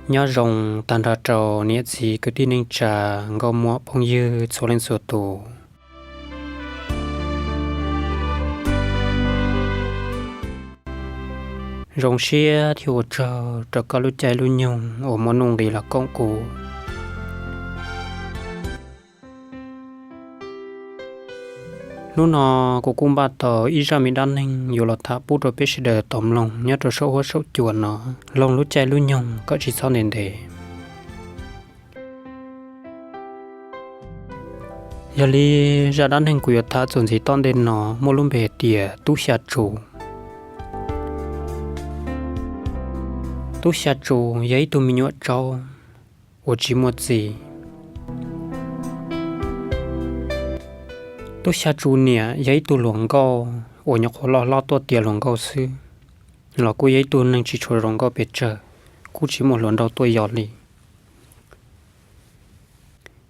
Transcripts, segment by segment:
Nyob zoo tag nrho rau niam txiv kwv tij neej tsa, nkauj muam phooj ywg txhua leej txhua tus. Zoo siab thiab ua tsaug rau koj lub caij lub nyoog uas muaj nuj nqis los koom kuv. Hnub no kuv kuj npaj tau ib zaj me dab neeg yuav los tham pub rau peb sawv daws tau mloog nyob rau saum huab saum cua no. Mloog lub caij lub nyoog kom tsis txhob ntev ntev. Yog li zaj dab neeg kuv yuav tham txuas ntxiv tom ntej no muaj lub npe hais tias Tub Xya Tsu. Tub Xya Tsu yog ib tug me nyuam tsaub uas tsis muaj txiv. Tub Xya Tsu niam yog ib tug hluas nkauj uas nyuam qhuav loj hlob tuaj tiav hluas nkauj xwb, los kuj yog ib tug neeg tsis tshua zoo nkauj pes tsawg, kuj tsis muaj hluas nraug tuaj yos li.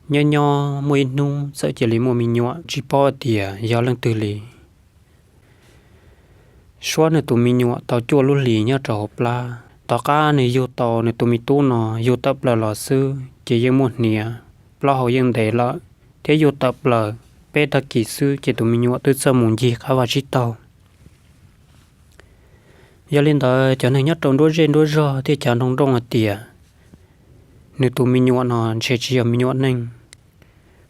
Nyob nyob muaj ib hnub txawm cia li muaj me nyuam tsis paub tias yog leej twg li. Suab nws tus me nyuam tau cuaj lub hlis nyob rau hauv plab. Tom qab nws yug tau nws tus me tub no yug tawm plaws los xwb ces yeej muaj hniav, plaub hau yeej ntev lawm, thiab yug tawm plaws peb tag kis xwb ces tus me nyuam twb txawj mus ncig qab vaj tsib taug. Yog li ntawd cov neeg nyob rau nruab zej nruab zog thiaj cav nroo nrooj hais tias nws tus me nyuam no ntshe tsis yog me nyuam neeg.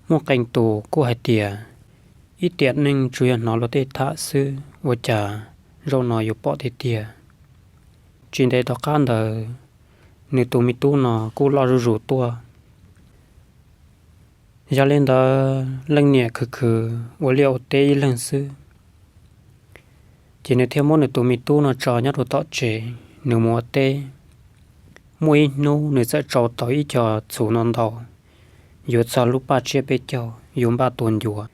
Muaj qee tus kuj hais tias ib tiam neej tsuas yog hnov luag tej tham xwb, ua cas zaum no yuav pom tiag tiag. Tsis ntev tom qab ntawd, nws tus me tub no kuj loj zuj zus tuaj. Yog li ntawd leej niam khwv khwv ua liaj ua teb ib leeg xwb, ces nws thiaj muab nws tus me tub no tso nyob rau tom tsev, nws mus ua teb. Muaj ib hnub nws txawm tsau tau ib co txhuv no ntau, yuav txog lub paj tsiab peb caug yuav npaj tua ncuav.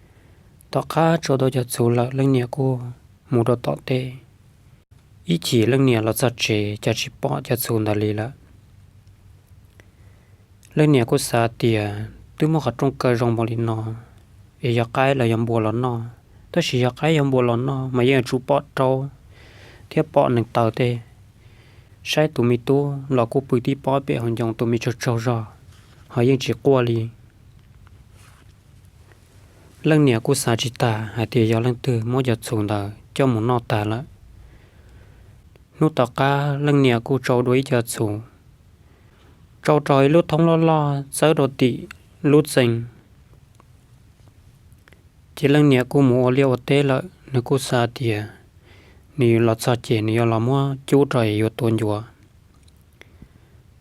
Tom qab tsau tau cov txhuv lawm leej niam kuj mus rau tom teb. Ib chim leej niam los txog tsev cas tsis pom cov txhuv ntawd li lawm. Leej niam kuj xav tias twb muaj qhov rooj kaw zoo npaum li no, es yog qaib los yog npua los noj, tab sis yog qaib yog npua los noj mas yeej yuav tsum pom raub thiab pom neeg taw tej. Saib tus me tub los kuj pw tib pob pem hauv ncoo tus me tsaug tsaug zog, ho yeej tsis quaj li. Leej niam kuj xav tsis tag hais tias yog leej twg muab cov txhuv ntawd coj mus noj tag lawm. Hnub tom qab leej niam kuj tsau dua ib co txhuv, tsau rau ib lub thoob loj loj txawb rau tim lub txee. Ces leej niam kuj mus ua liaj ua teb lawm, nws kuj xav tias nws los txog ces nws yuav los muab cub rau es yuav tua ncuav.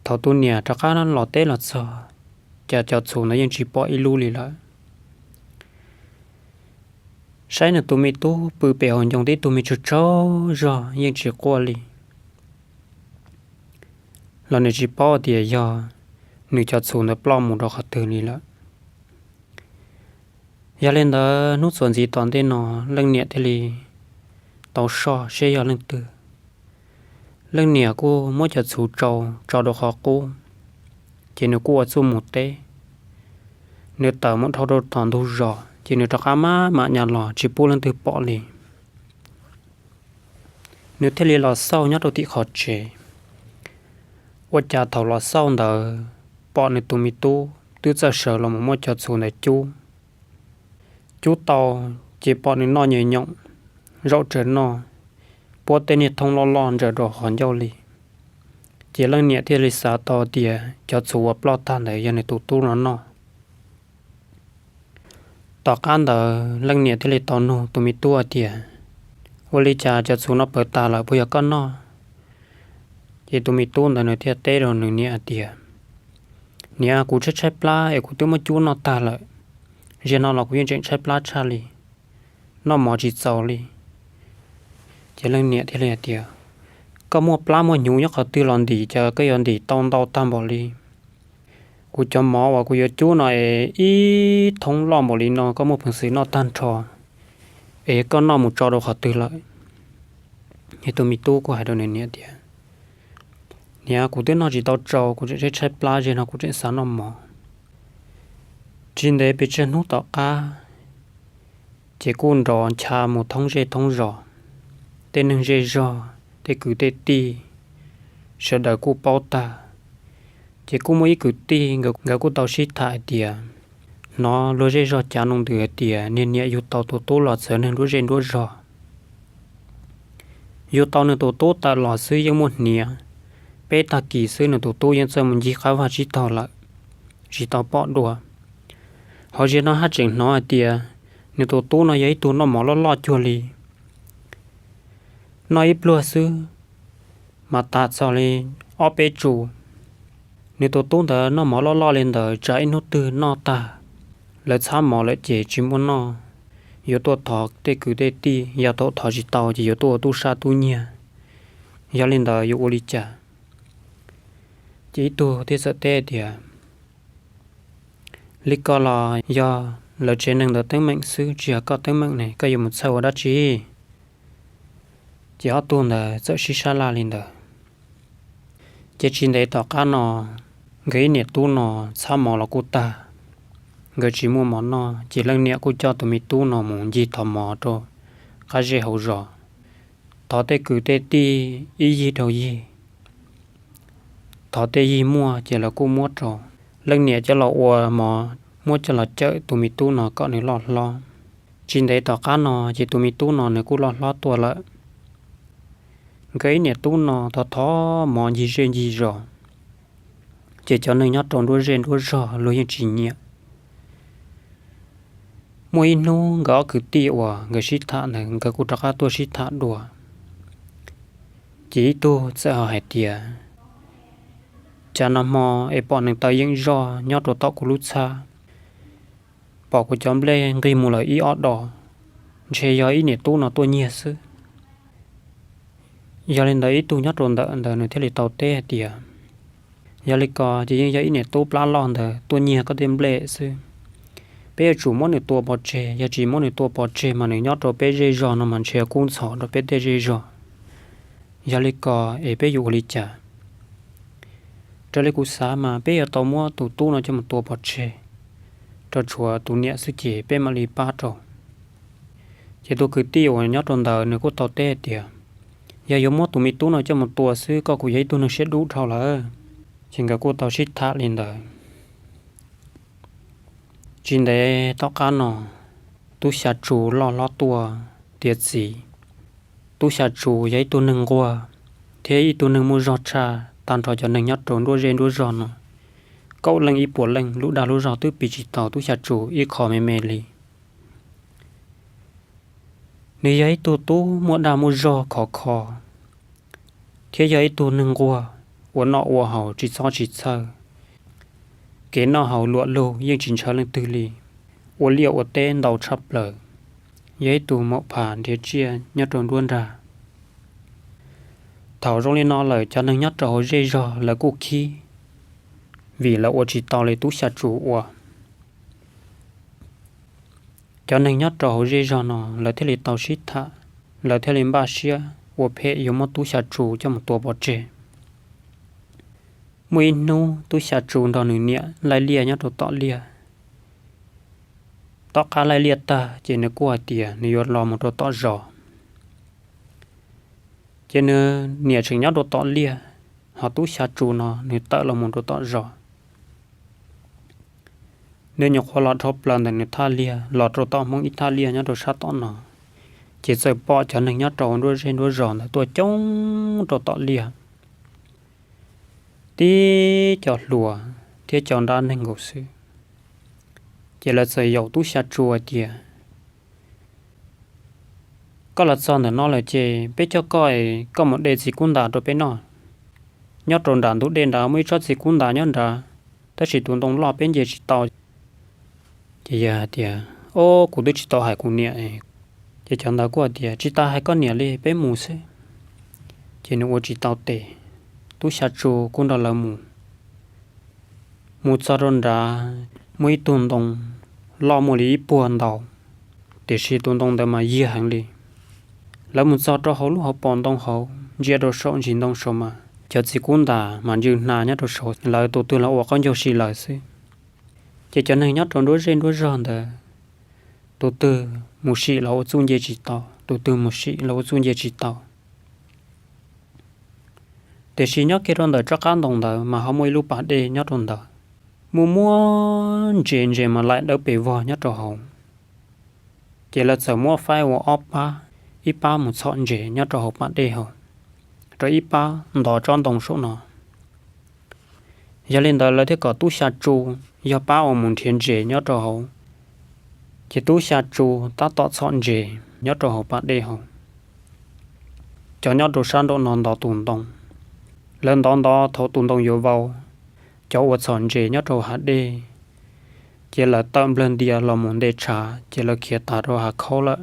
Thaum tus niam rov qab los teb los txog, cas cov txhuv ntawd yeej tsis pom ib lub li lawm. Saib nws tus me tub pw pem hauv ncoo tib tug me tsaug tsaug zog yeej tsis quaj li, los nws tsis paub tias yog nws cov txhuv ntawd ploj mus rau qhov twg li lawm. Yog li ntawd hnub txuas ntxiv tom ntej no leej niam thiaj li tau soj seb yog leej twg. Leej niam kuj muab cov txhuv tsau tso rau qhov qub, ces nws kuj ua txuj mus teb. Nws tawm mus dhau rau tom ntug zos ces nws rov qab maj mam nyas los tsis pub leej twg pom li. Nws thiaj li los xauj nyob rau tim qhov tsev. Ua cas thaum los xauj ntawd pom nws tus me tub twb txawj sawv los mus muab cov txhuv ntawd cub. Cub tau ces pom nws noj nyuam nyoom, zaum tsaws noj, puab tej niag thoob loj loj ntsaws rau qhov ncauj li. Ces leej niam thiaj li xav tau tias cov txhuv uas ploj tag ntawd yog nws tus tub no noj. Tom qab ntawd leej niam thiaj li tau nug tus me tub hais tias, ua li cas cov txhuv no ploj tag lawm puas yog koj noj? Ces tus me tub ntawd nws thiaj teb rau nws niam hais tias, niam, kuv tshaib tshaib plab es kuv twb muab cub noj tag lawm, zaum no los kuv yeej tseem tshaib plab tshaj li, noj mov tsis txaus li. Ces leej niam thiaj li hais tias, koj muaj plab muaj hnyuv nyob qhov twg los ntim, cas koj yuav ntim tau ntau tag npaum li? Kuv cov mov uas kuv yuav cub no es ib thoob loj npaum li no koj muaj peev xwm noj tag nrho, es koj noj mus tso rau qhov twg lawm? Es tus me tub kuj hais rau nws niam tias, niam, kuv twb noj tsis tau tsau, kuv tseem tshaib tshaib plab, zaum no kuv tseem xav noj mov. Tsis ntev pes tsawg hnub tom qab, ces kuj nrov ncha mus thoob zej thoob zos, tej neeg zej zog, tej kwv tej tij, sawv daws kuj paub tag. Ces kuj muaj ib kwv tij nkawd kuj tau sib tham hais tias, hnov luag zej zog cav noo ntws hais tias niag niam yug tau tus tub los txawv neeg nruab zej nruab zog. Yug tau nws tus tub tawm los xwb yeej muaj hniav, peb tag kis xwb nws tus tub yeej txawj mus ncig qab vaj tsib taug lawm, tsis tau pom dua. Hauv zej no haj tseem hnov hais tias nws tus tub no yog ib tug noj mov loj loj cuag li, noj ib pluag xwb mas tas txog li ob peb tsu. Nws tus tub ntawd noj mov loj loj li ntawd tsam ib hnub twg noj tag, lawv txhab mov lawm ces tsis muaj noj, yuav tuaj thov tej kwv tej tij, yog thaum thov tsis tau ces yuav tuaj ua tub sab tub nyiag. Yog li ntawd yuav ua li cas? Ces ib tug thiaj txawm teb tias, li ko los yog lawv tsev neeg ntawd teeb meem xwb, tsis yog koj teeb meem ne, koj yuav mus txhawj ua dab tsi? Ces ob tug ntawd txawm sib sab laj li ntawd. Ces tsis ntev tom qab no, nkawd ib niam tub no txhab mov los kuj tag, nkawd tsis muaj mov noj, ces leej niam kuj coj tus me tub no mus ncig thov mov rau qab zej hauv zos, thov tej kwv tej tij ib yig rau yig, thov tej yig muaj ces lawv kuj muab rau leej niam coj los ua mov, muab coj los cawm tus me tub no kom nws loj hlob. Tsis ntev tom qab no ces tus me tub no nws kuj loj hlob tuaj lawm. Nkawd ib niam tub no thov thov mov ncig zej ncig zos, ces cov neeg nyob rau nruab zej nruab zog luag yeej tsis nyiam. Muaj ib hnub nkawd ob kwv tij uas nkawd sib tham ntawd nkawd kuj rov qab tuaj sib tham dua, ces ib tug txawm hais tias, cas nag hmo es pom nees taw yeem zoj nyob rau tom kuv lub txhab, pom kuv cov nplej nqig mus lawm ib ob dos, ntshe yog ib niam tub no tuaj nyiag xwb. Yog li ntawd ib tug nyob rau ntawm ntawd nws thiaj li tau teb hais tias, yog li ko ces yeej yog ib niam tub plab loj ntawd tuaj nyiag koj tej nplej xwb. Peb yuav tsum muab nws tua pov tseg, yog tsis muab nws tua pov tseg mas nws nyob rau peb zej zog no mas ntshe kub ntxhov rau peb tej zej zog. Yog li ko es peb yuav ua li cas? Raws li kuv xav mas peb yuav tau muab tus tub no coj mus tua pov tseg, rau tshuav tus niam xwb ces peb mam li pab rau. Ces tus kwv tij uas nyob rau ntawd nws kuj tau teb hais tias, yog yuav muab tus me tub no coj mus tua xwb koj kuj yog ib tug neeg siab dub dhau lawm. Ces nkawd kuj tau sib tham li ntawd. Tsis ntev tom qab no, tub Xya Tsu loj hlob tuaj tiav txiv. Tub Xya Tsu yog ib tug neeg nquag thiab ib tug neeg muaj zog tshaj tag nrho cov neeg nyob rau nruab zej nruab zog no. Kaum leej ib puas leej lub dag lub zog twb piv tsis tau tub Xya Tsu ib qho me me li. Nws yog ib tug tub muaj dag muaj zog khov kho, thiab yog ib tug neeg nquag, ua noj ua haus tsis txhob tsis txhawj, kev noj haus luam lug yeej tsis ntshaw leej twg li, ua liaj ua teb ntau tshaj plaws, yog ib tug maum phas nrhiav tsiaj nyob rau nruab nrag. Thaum zoo li no lawm cov neeg nyob rau hauv zej zog lawv kuj khib, vim lawv ua tsis tau li tub Xya Tsu ua. Cov neeg nyob rau hauv zej zog no lawv thiaj li tau sib tham, lawv thiaj li npaj siab ua phem yuav muab tub Xya Tsu coj mus tua pov tseg. Muaj ib hnub tub Xya Tsu nrog nws niam laij liaj nyob rau tom liaj. Tom qab laij liaj tag ces nws kuj hais tias nws yuav los mus rau tom zos. Ces nws niam tseem nyob rau tom liaj, ho tub Xya Tsu no nws tawm los mus rau tom zos. Nws nyuam qhuav los dhau plaws ntawm nws thaj liaj los rau tom Hmoob ib thaj liaj nyob rau sab tom no, ces txawm pom cov neeg nyob rau nruab zej nruab zos ntawd tuaj coob rau tom liaj, tib co hluas thiab co nrab neeg nkaus xwb. Ces lawv txawm yaum tub Xya Tsu hais tias, koj los txog ntawm no lawm ces peb coj koj, koj mus de txiv kub ntas rau peb noj. Nyob rau nram ntug dej nrad muaj ib tsob txiv kub ntas nyob nrad, tab sis tus ntoo loj peb nce tsis tau. Ces yawg hais tias, o, kuv twb tsis tau hais kuv niam. Ces cov ntawd kuj hais tias, tsis tas hais koj niam li, peb mus xwb. Ces nws ua tsis tau tes, tub Xya Tsu kuj nrog lawv mus. Mus txog rau nrad, muaj ib tug ntoo loj muaj li ib puag ntau, tiam sis tus ntoo ntawd mas yiag heev li. Lawv mus txog rau hauv lub hauv paus ntoo hauv, ntsia rau saum ntsis ntoo saud mas cov txiv kub ntas mas ntsw hna nyob rau saud, lawv tus twg los ua qaub ncaug si lawv xwb. Ces cov neeg nyob rau nruab zej nruab zog ntawd, tus twg mus sim los ua txuj nce tsis tau, tus twg mus sim los ua txuj nce tsis tau. Tiam sis nyob kiag rau ntawm tsob qab ntoo ntawd mas ho muaj ib lub pas dej nyob rau ntawd, muaj muaj ntses, ntses mas laim dawb pes vog nyob rau hauv. Ces lawv txawm muab faib ua ob pab, ib pab mus txhom ntses nyob rau hauv pas dej hauv, rau ib pab ntov tsob ntoo saum no. Yog li ntawd lawv thiaj kom tub xya tsu yog pab uas mus nrhiav ntses nyob rau hauv. Ces tub xya tsu tab tom txhom ntses nyob rau hauv pas dej hauv. Cov nyob rau sab nraum no ntov tus ntoo, lawv ntov ntov thaum tus ntoo yuav vau, cov uas txhom ntses nyob rau hav dej, ces lawv tawm nplawg ntias los mus nte tshav ces lawv khiav tas rau hav khaub lawm.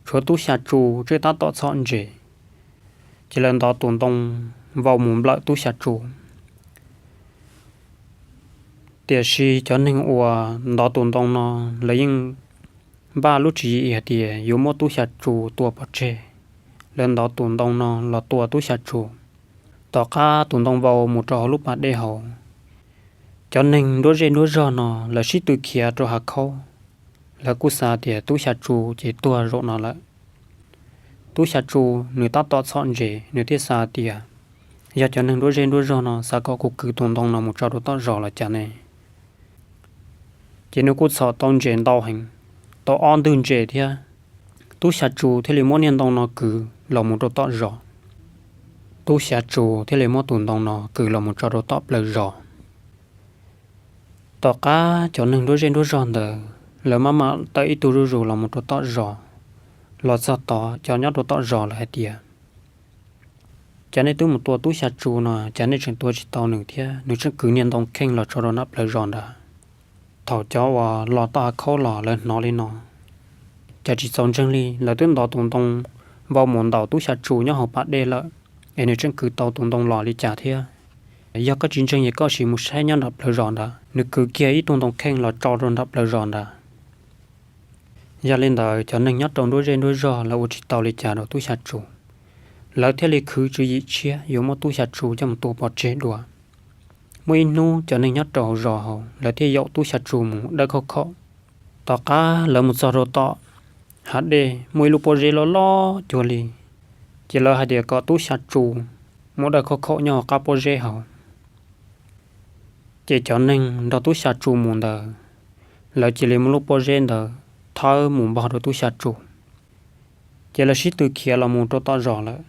Tshuav tub xya tsu tseem tab tom txhom ntses, ces lawv ntov tus ntoo vau mus nplawm tub xya tsu. Tiam sis cov neeg uas ntov tus ntoo no, lawv yeej npaj lub tswv yim hais tias yuav muab tub xya tsu tua pov tseg. Lawv ntov tus ntoo no los tua tub xya tsu. Tom qab tus ntoo vau mus rau hauv lub pas dej hauv, cov neeg nruab zej nruab zog no lawv sib tw khiav rau hav khaub. Lawv kuj xav tias tub xya tsu ces tuag zaum no lawm. Tub xya tsu nws tab tom txhom ntses, nws thiaj xav tias, yog cov neeg nruab zej nruab zog no xav kom kuv kwv tus ntoo no mus tso rau tom zos los cas ne? Ces nws kuj txhom tau ntses ntau heev, tau ob ntwg ntses thiab. Tub xya tsu thiaj li muab niag ntoo no kwv los mus rau tom zos. Tub xya tsu thiaj li muab tus ntoo no kwv los mus tso rau tom plawv zos. Tom qab cov neeg nruab zej nruab zog ntawd lawv maj mam tawm ib tug zuj zus los mus rau tom zos, los txog tod cov nyob rau tom zos lawv hais tias, cas nej twb mus tua tub xya tsu no, cas nej tseem tua tsis tau nws thiab? Nws tseem kwv niag ntoo kheej los tso rau nram plawv zos nrad. Thaum cov uas los tom hav khaub los lawv hnov li no, cas tsis txaus ntseeg li, lawv twb ntov tus ntoo vau mus ntaus tub xya tsu nyob hauv pas dej lawm, es nws tseem kwv tau tus ntoo los li cas thiab? Yog koj tsis ntseeg es koj sim mus saib nyob nram plawv zos ntawd, nws kwv kiag ib tug ntoo kheej los tso rau nram plawv zos ntawd. Yog li ntawd cov neeg nyob rau nruab zej nruab zog lawv ua tsis tau li cas rau tub xya tsu, lawv thiaj li khwv tswv yim tshiab yuav muab tub xya tsu coj mus tua pov tseg dua. Muaj ib hnub cov neeg nyob rau hauv zos hauv lawv thiaj yaum tub xya tsu mus dawb khauj khaum. Tom qab lawv mus txog rau tom hav dej muaj ib lub pob zeb loj loj cuag li, ces lawv hais tias kom tub xya tsu mus dawb khauj khaum nyob hauv qab pob zeb hauv. Ces cov neeg nrog tub xya tsu mus ntawd, lawv cia li muab lub pob zeb ntawd thawb mus npog rau tub xya tsu. Ces lawv sib tw khiav los mus rau tom zos lawm.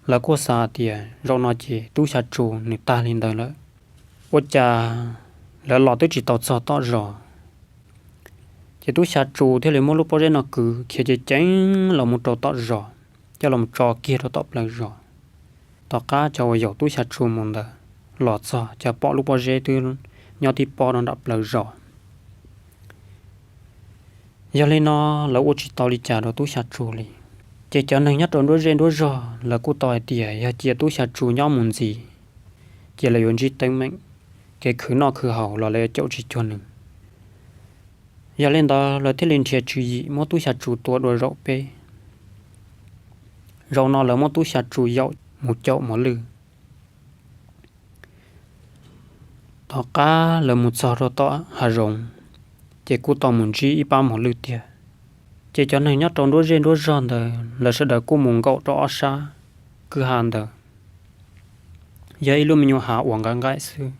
Lawv kuj xav tias zaum no ces tub xya tsu nws tag li ntawd lawm. Ua cas lawv los twb tsis tau txog tom zos, ces tub xya tsu thiaj li muab lub pob zeb no kwv khiav ceev ceev los mus rau tom zos, coj los tso kiag rau tom plawv zos. Tom qab cov uas yaum tub xya tsu mus ntawd los txog, cas pom lub pob zeb twb nyob tib pob rau nram plawv zos. Yog li no lawv ua tsis tau li cas rau tub xya tsu li. Ces cov neeg nyob rau nruab zej nruab zog lawv kuj tau hais tias yog cia tub xya tsu nyob mus ntxiv, ces lawv yuav ntsib teeb meem, kev khwv noj khwv haus los lawv yuav caum tsis cuag nws. Yog li ntawd lawv thiaj li nrhiav tswv yim muab tub xya tsu tua dua zaum peb. Zaum no lawv muab tub xya tsu yaum mus caum mos lwj. Tom qab lawv mus txog rau tom hav zoov, ces kuj tau mus ntsib ib pab mos lwj tiag. Ces cov neeg nyob rau nruab zej nruab zog ntawd lawv sawv daws kuj mus nkaum rau ob sab kwj ha ntawd, yog ib lub me nyuam hav uas nqaim nqaim xwb.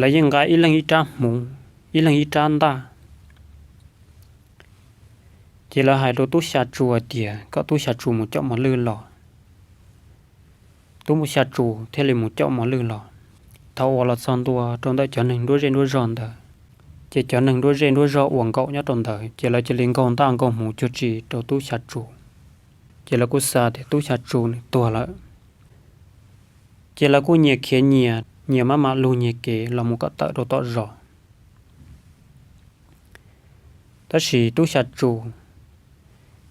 Lawv yeej nqa ib leeg ib rab hmuv, ib leeg ib rab ntaj. Ces lawv hais rau tub xya tsu hais tias kom tub xya tsu mus caum mos lwj los. Tub xya tsu thiaj li mus caum mos lwj los. Thaum uas los txog ntua rau ntawm cov neeg nruab zej nruab zog ntawd, ces cov neeg nruab zej nruab zog uas nkaum nyob rau ntawd ces lawv cia li nkaug ntaj nkaug hmuv cuag tsi rau tub xya tsu. Ces lawv kuj xav tias tub xya tsu nws tuag lawm. Ces lawv kuj nyias khiav nyias, nyias maj mam lug nyias kev los mus kom tawm rau tom zos. Tab sis tub xya tsu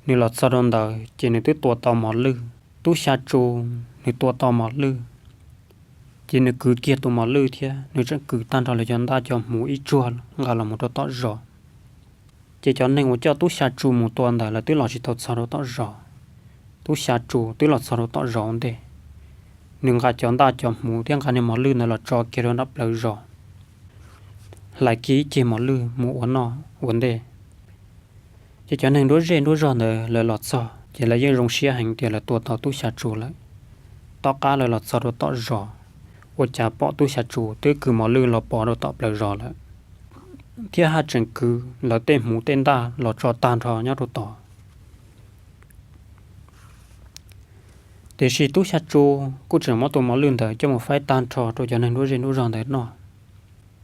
nws los txog rau ntawd ces nws twb tua tau mos lwj. Tub xya tsu nws tua tau mos lwj, ces nws kwv kiag tus mos lwj thiab nws tseem kwv tag nrho lawv cov ntaj cov hmuv ib tsuag nqa los mus rau tom zos. Ces cov neeg uas coj tub xya tsu mus tua ntawd lawv twb los tsis tau txog rau tom zos. Tub xya tsu twb los txog rau tom zos ua ntej, nws nqa cov ntaj cov hmuv thiab nqa niag mos lwj ntawd los tso kiag rau nram plawv zos, hlais kiag ib ceg mos lwj mus ua noj ua ntej. Ces cov neeg nruab zej nruab zog ntawd lawv los txog, Ces lawv yeej zoo siab heev tias lawv tua tau tub xya tsu lawm. Tom qab lawv los txog rau tom zos, ua cas pom tub xya tsu twb kwv mos lwj los pov rau tom plawv zos lawm, thiab haj tseem kwv lawv tej hmuv tej ntaj los tso tag nrho nyob rau tod. Tiam sis tub xya tsu kuj tseem muab tus mos lwj ntawd coj mus faib tag nrho rau cov neeg nruab zej nruab zog ntawd noj.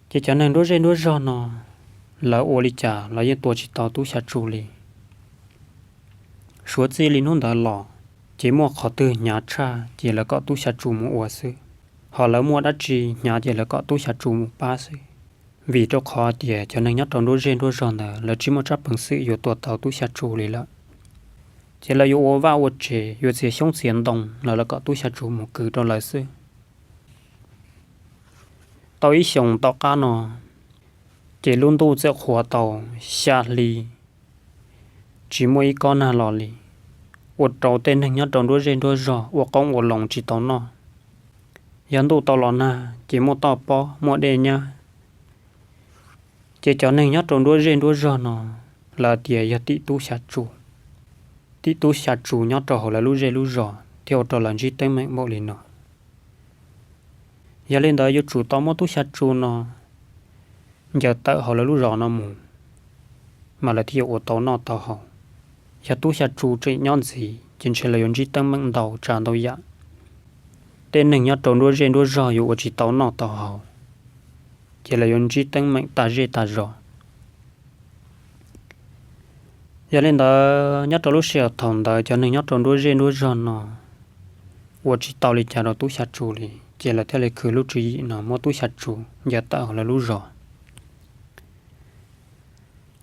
Ces cov neeg nruab zej nruab zog no, lawv ua li cas los yeej tua tsis tau tub xya tsu li. Suav txij li hnub ntawd los, ces muaj qhov twg hnyav tshaj ces lawv kom tub xya tsu mus ua xwb, ho lawv muaj dab tsi hnyav ces lawv kom tub xya tsu mus pab xwb. Vim rau qhov tias cov neeg nyob rau nruab zej nruab zog ntawd lawv tsis muaj tsab peev xwm yuav tua tau tub xya tsu li lawm, ces lawv yuav ua vaj ua tsev, yuav txiav xyoob txiav ntoo los lawv kom tub xya tsu mus kwv rau lawv xwb. Tau ib xyoos tom qab no, ces lub ntuj txawm qhuav tau xya hli, tsis muaj ib kob nag los li, ua rau tej neeg nyob rau nruab zej nruab zog ua qoob ua loo tsis tau noj. Yog ntuj tau los nag ces muaj toj pob muaj dej nyab. Ces cov neeg nyob rau nruab zej nruab zog no, lawv tias yog tim tub xya tsu, tim tub xya tsu nyob rau hauv lawv lub zej lub zos thiaj ua rau lawv ntsib teeb meem npaum li no. Yog li ntawd yuav tsum tau muab tub xya tsu no ncaws tawm hauv lawv lub zos no mus, mas lawv thiaj yuav ua tau noj tau haus. Yog tub xya tsu tseem nyob ntxiv ces ntshe lawv yuav ntsib teeb meem ntau tsav ntau yam. Tej neeg nyob rau nruab zej nruab zog yuav ua tsis tau noj tau haus, ces lawv yuav ntsib teeb meem tas zej tas zos. Yog li ntawd nyob rau lub sij hawm thaum ntawd cov neeg nyob rau nruab zej nruab zog no ua tsis tau li cas rau tub xya tsu li, ces lawv thiaj li khwv lub tswv yim no muab tub xya tsu ncaws tawm hauv lawv lub zos.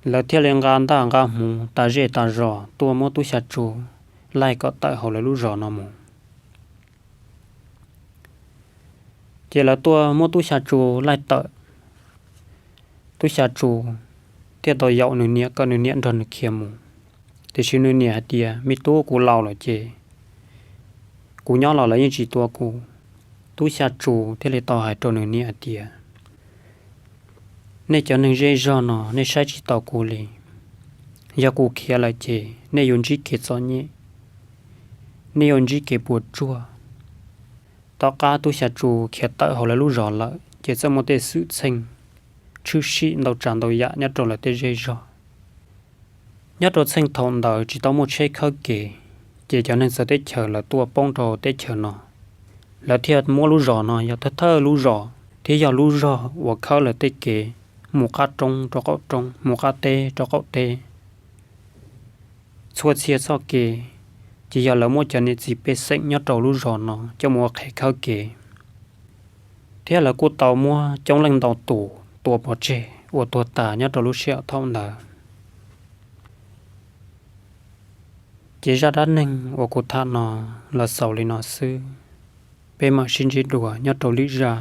Lawv thiaj li nqa ntaj nqa hmuv tas zej tas zos tuaj muab tub xya tsu laij kom tawm hauv lawv lub zos no mus. Ces lawv tuaj muab tub xya tsu laij tawm, tub xya tsu thiaj tau yaum nws niam kom nws niam nrog nws khiav mus. Tiam sis nws niam hais tias, me tub, kuv laus lawm ces kuv nyob los lawv yeej tsis tua kuv. Tub xya tsu thiaj li tau hais rau nws niam hais tias, nej cov neeg zej zog no nej saib tsis taus kuv li. Yog kuv khiav lawm ces nej yuav ntsib kev txom nyem, nej yuav ntsib kev puas tsuaj. Tom qab tub xya tsu khiav tawm hauv lawv lub zos lawm ces txawm muaj tej xwm txheej tshwm sim ntau tsav ntau yam nyob rau lawv tej zej zog. Nyob rau txheej thaum ntawd tsis tau muaj tsheb khawb kev, ces cov neeg txawv teb chaws lawv tuaj poob rau teb chaws no, lawv thiaj muab lub zos no yog thawj thawj lub zos thiab yog lub zog uas khawb lawv tej kev mus qab roob rau qaum roob, mus qab teb rau qaum teb. Txhua txhia txoj kev ces yog lawv muab cov niam txiv pej xeem nyob rau lub zos no coj mus ua qhev khawb kev, thiab lawv kuj tau muab coob leej ntau tus tua pov tseg uas tuag tas nyob rau lub sij hawm thaum ntawd. Ces zaj dab neeg uas kuv tham no los xaus li no xwb. Peb mam sib ntsib dua nyob rau lwm zaj.